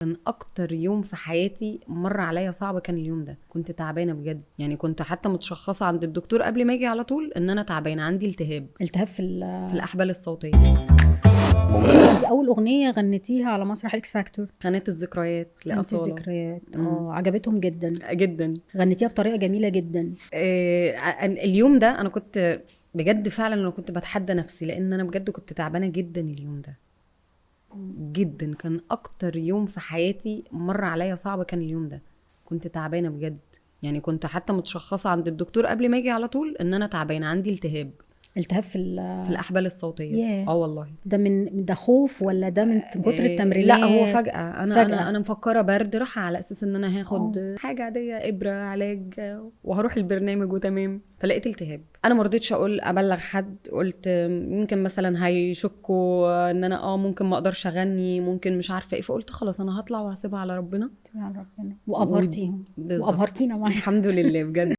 كان اكتر يوم في حياتي مر عليا صعب كان اليوم ده. كنت تعبانة بجد، يعني كنت حتى متشخصه عند الدكتور قبل ما اجي على طول ان انا تعبانة، عندي التهاب. التهاب في الاحبال الصوتية. دي اول اغنية غنيتيها على مسرح اكس فاكتور؟ خانات الذكريات لاصاله. الذكريات، عجبتهم جدا جدا. غنيتيها بطريقة جميلة جدا. اليوم ده انا كنت بجد فعلا انا كنت بتحدى نفسي، لان انا بجد كنت تعبانة جدا اليوم ده جدا. كان اكتر يوم في حياتي مر عليا صعب كان اليوم ده. كنت تعبانة بجد، يعني كنت حتى متشخصه عند الدكتور قبل ما اجي على طول ان انا تعبانة، عندي التهاب. التهاب في الاحبال الصوتية. اه والله. ده من ده خوف ولا ده من كتر التمرينات؟ لا هو فجأة. انا مفكرة برد، راح على اساس ان انا هاخد حاجة عادية، ابره علاج وهروح البرنامج وتمام، فلقيت التهاب. انا ما رضيتش اقول ابلغ حد، قلت يمكن مثلا هيشكوا ان انا ممكن ما اقدرش اغني، ممكن مش عارفه ايه، فقلت خلاص انا هطلع وهسيبها على ربنا. سيبها على ربنا. وابهرتيهم وابهرتينا معاك. الحمد لله بجد.